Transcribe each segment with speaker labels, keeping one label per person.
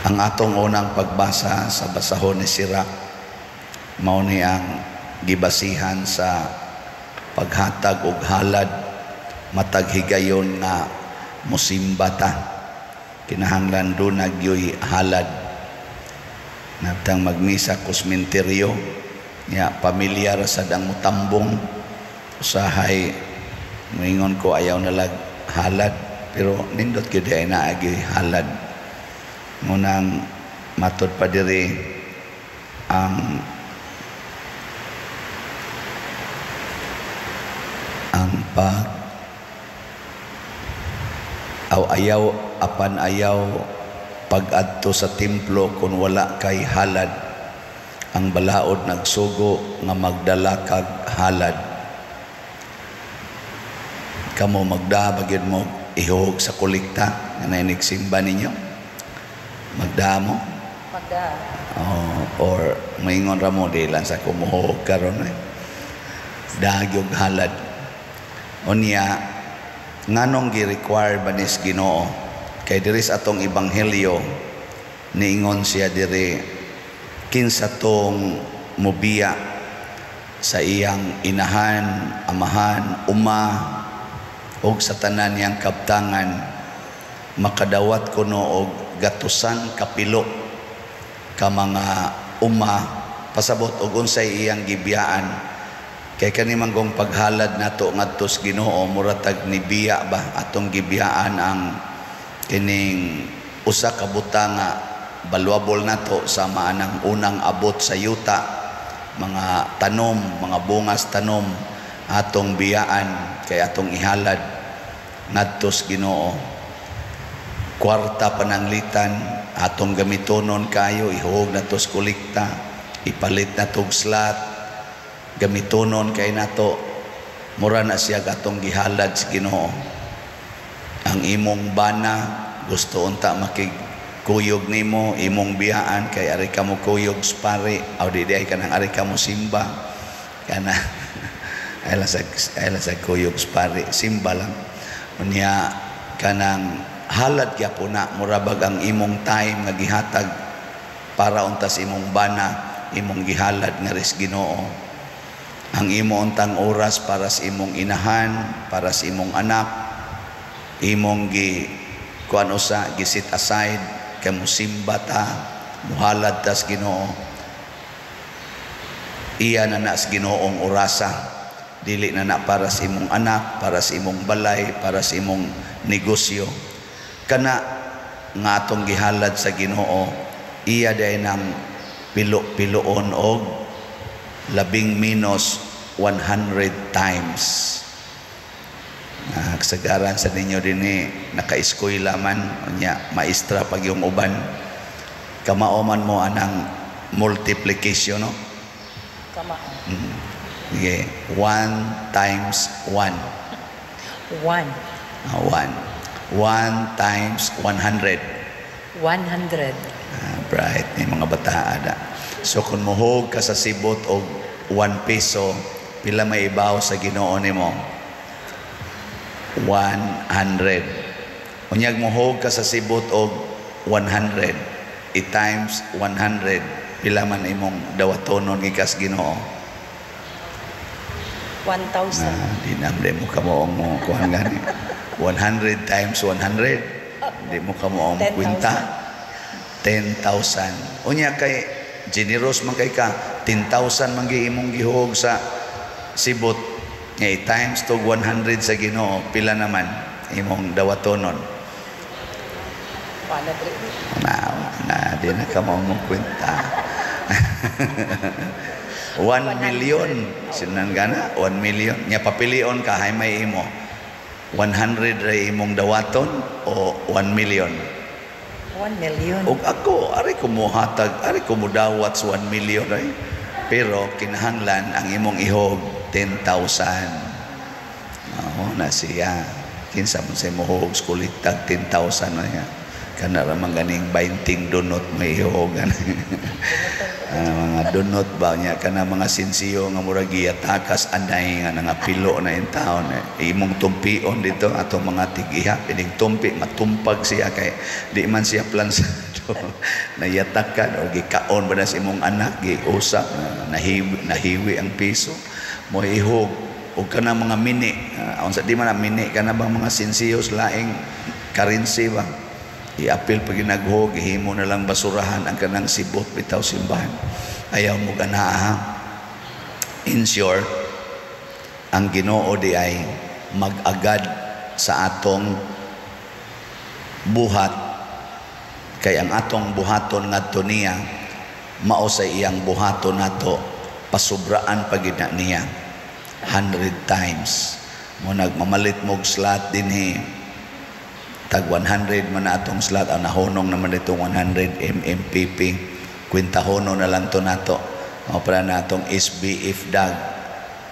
Speaker 1: Ang atong unang pagbasa sa basahon ni Sirach, mao ni ang gibasihan sa paghatag og halad matag higayon nga musimba ta. Kinahanglan duna gyoy halad. Natang magmisa kusminteryo nya, pamilyar sad ang mutambong, usahay moingon ko ayaw nalag halad, pero nindot gyud ay naagi halad. Ngunang matod pa diri ang pag aw ayaw apan ayaw pag-adto sa templo kung wala kay halad. Ang balaod nagsugo nga magdala kag halad. Kamo, magda ba gyud mo ihog sa kolekta nga nainigsimba ninyo? Magda mo?
Speaker 2: Magda.
Speaker 1: Oh, or maingon ra mo, di lang sa kumuhog karon eh. Dagyog halad. Unya, nganong gi-require ba nis Ginoo? Kay diri sa atong ebanghelyo, niingon siya diri, kinsa tong mubiya sa iyang inahan, amahan, uma ug sa tanan niyang kabtangan, makadawat kuno og gatusan kapilo ka mga uma, pasabot og unsay iyang gibiyaan. Kay kani manggong paghalad nato ngadto sa Ginoo, mura tag nibiya ba, atong gibiyaan ang kining usa ka butang nga valuable nato, sama anang unang abot sa yuta, mga tanom, mga bungas tanom, atong biyaan kay atong ihalad ngadto sa Ginoo. Kwarta pananglitan atong gamitonon kayo, ihog nato sa kolekta, ipalit nato og slot, gamitonon kay nato, mura na siya atong gihalad sa Ginoo. Ang imong bana gusto unta makigkuyog nimo, imong biyaan kay ari ka mo kuyog sa pare, aw di ay kanang ari ka mo simba kana ay lang sa kuyog sa pare, simba lang. Unya kanang halad gyapon na, mura bag ang imong time nga gihatag para untas imong bana, imong gihalad nga ris Ginoo. Ang imo untang oras para sa imong inahan, para sa imong anak, imong gi kuan usa, gi set aside kay musimba ta, muhalad tas Ginoo. Iya na na sa Ginoong orasa, dili na na para sa imong anak, para sa imong balay, para sa imong negosyo. Kana nga atong gihalad sa Ginoo, iya day nang pilo-piloon og labing minus 100 times. Kasagaran sa ninyo dinhi naka-eskwela man, unya maestra pag yung uban, kamao man mo anang multiplication, no?
Speaker 2: Kamao.
Speaker 1: Sige, 1 times 1.
Speaker 2: 1.
Speaker 1: 1. 1 times 100.
Speaker 2: 100.
Speaker 1: Bright ni mga bata ada. So kung muhog ka sa sibot og 1 peso, pila may ibaw sa Ginoo nimo? 100. Unyag muhog ka sa sibot og 100, i times 100, pila man imong dawatonon gikas Ginoo?
Speaker 2: 1,000.
Speaker 1: Ah, di na di mo kamo mo kuan gani. 100 times 100. Di mo kamo ang
Speaker 2: 10,000.
Speaker 1: Kwenta. 10,000. Unya kay generous man kay ka, 10,000 man gi imong gihog sa sibot nga i times to 100 sa Ginoo, pila naman imong dawatonon?
Speaker 2: Wala diri.
Speaker 1: Na, na di na kamo mo kwenta. 1 million. Sinan gana 1 million. Nya papilion ka, hay may imo. 100 ra imong dawaton o 1 million?
Speaker 2: 1 million.
Speaker 1: Og ako, ari ko mohatag, ari ko modawat sa 1 million ay. Pero kinahanglan ang imong ihog 10,000. Oo na siya. Kinsa man sa muhog sa kuliktag 10,000 na niya. Kana ra man ganing 20 dunot may ihogan. Mga dunot ba niya kana mga sinsiyo nga murag giyatakas anay nga nangapilo na in taon eh. Imong tumpion dito atong mga tig-iha, inig tumpi matumpag siya kay di man siya plansado. Nayatakan o gikaon ba na sa imong anak, giusap nahiwi, nahiwi ang piso mo ihog o kana mga mini, unsa di man na mini, kana bang mga sinsiyos laing currency ba, iapil pag ginaghog, himo na lang basurahan ang kanang sibot bitaw simbahan. Ayaw mo ganaa. In short, ang Ginoo di ay mag-agad sa atong buhat, kay ang atong buhaton ngadto niya mao sa iyang buhaton nato, pasubraan pa gid na niya 100 times. Mo nagmamalit mog slot dinhi, tag 100 man na atong slot, ang nahunong naman itong 100 MMPP, kwintahono na lang to nato o para na atong SBF dag,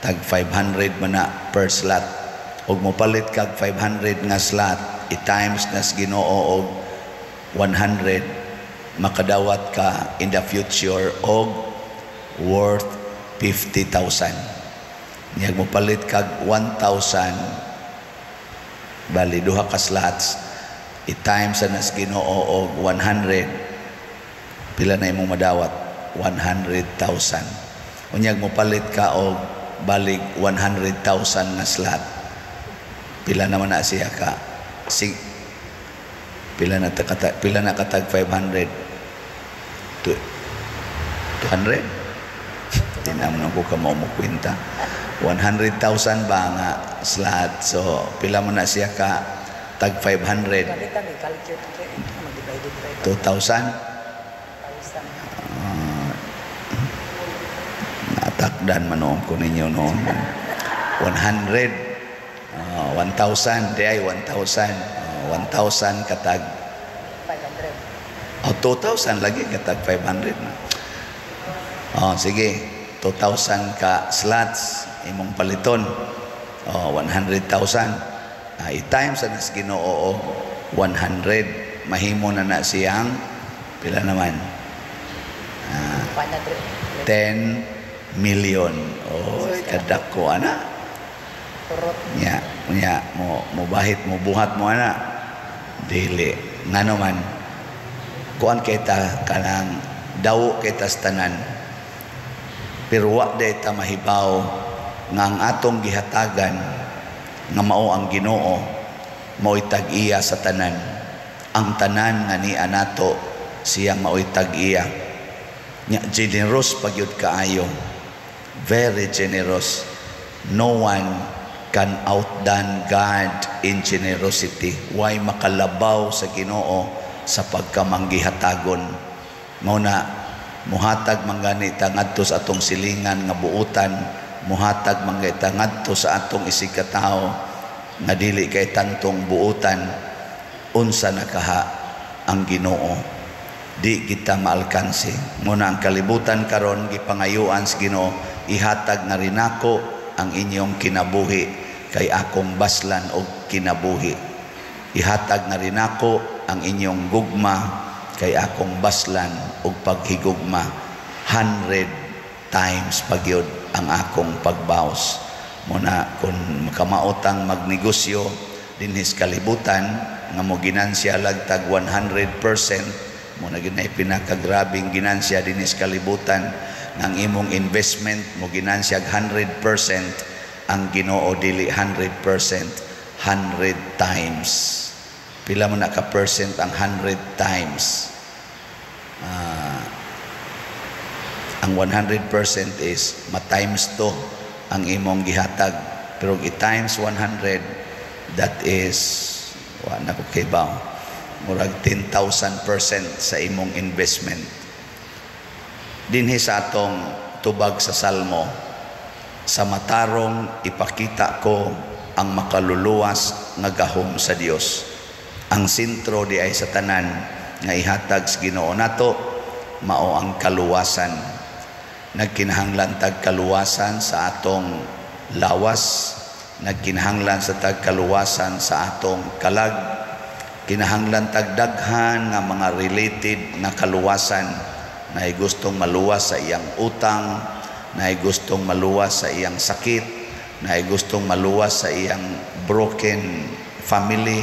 Speaker 1: tag 500 man na per slot. Ug mopalit kag 500 nga slot, i-times nas Ginoo og 100, makadawat ka in the future og worth 50,000. Niyag mopalit kag 1,000, bali duha ka slots, i-times sa nas Ginoo og 100, pila na imong madawat? 100,000. Unyag mopalit ka og balig 100,000 nga slot, pila naman na siya ka si pila na kata, pila na katag 500? 200. Tinamnan ko ka mo mo kwenta. 100,000 ba nga slot, so pila mo na siya ka tag 500?
Speaker 2: Gamit ang i-calculate eh. Mag-divided by
Speaker 1: 2,000.
Speaker 2: 1,000.
Speaker 1: Natakdan man ko ninyo noon. 100, 1,000 di ay 1,000, 1,000 katag
Speaker 2: 500.
Speaker 1: Oh, 2,000 lagi katag 500 na. Oh, sige, 2,000 ka slots imong paliton. Oh, 100,000. I-times sa nas Ginoo og 100, mahimo na na siyang pila naman?
Speaker 2: 100.
Speaker 1: 10 million. Oh, kadako ana.
Speaker 2: Kurot.
Speaker 1: Nya, nya mo mubahit mo buhat mo ana. Dili. Ngano man, kuan kita kanang dawo kita sa tanan. Pero wa day ta mahibaw nga ang atong gihatagan nga mao ang Ginoo, mao'y tag-iya sa tanan. Ang tanan nga niya nato, siya mao'y tag-iya. Nya generous pagyud kaayo. Very generous. No one can outdone God in generosity. Why makalabaw sa Ginoo sa pagkamanggihatagon. Mao na muhatag man gani ta ngadto sa atong silingan nga buutan, muhatag man gani ta ngadto sa atong isig katawo nga dili kay tantong buutan, unsa na kaha ang Ginoo? Di kita maalkanse. Mao na ang kalibutan karon gipangayuan sa Ginoo, "Ihatag na rin ako ang inyong kinabuhi kay akong baslan og kinabuhi. Ihatag na rin ako ang inyong gugma kay akong baslan og paghigugma. 100 times pagyod ang akong pagbaos." Muna kung makamaotang magnegosyo dinhis kalibutan nga mo ginansya lagtag 100%, mo na ginay pinakagrabing ginansya dinhis kalibutan nga ang imong investment mo ginansya 100%, ang Ginoo dili 100%, 100 times. Pila man na ka percent ang 100 times? Ang 100% is ma-times 2 ang imong gihatag, pero i-times 100, that is, wa na ko kibaw, murag 10,000% sa imong investment. Dinhi sa atong tubag sa Salmo, "Sa matarong ipakita ko ang makaluluwas nga gahom sa Dios." Ang sentro di ay sa tanan nga ihatag sa Ginoo nato mao ang kaluwasan. Nagkinahanglan tag kaluwasan sa atong lawas, nagkinahanglan sa tag kaluwasan sa atong kalag. Kinahanglan tagdaghan nga mga related nga kaluwasan. Naay gustong maluwas sa iyang utang, naay gustong maluwas sa iyang sakit, naay gustong maluwas sa iyang broken family,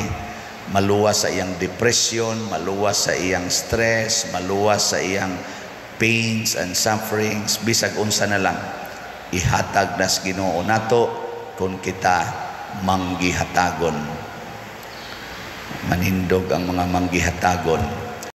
Speaker 1: maluwas sa iyang depression, maluwas sa iyang stress, maluwas sa iyang pains and sufferings, bisag unsa na lang. Ihatag nas Ginoo nato kung kita manggihatagon. Manindog ang mga manggihatagon.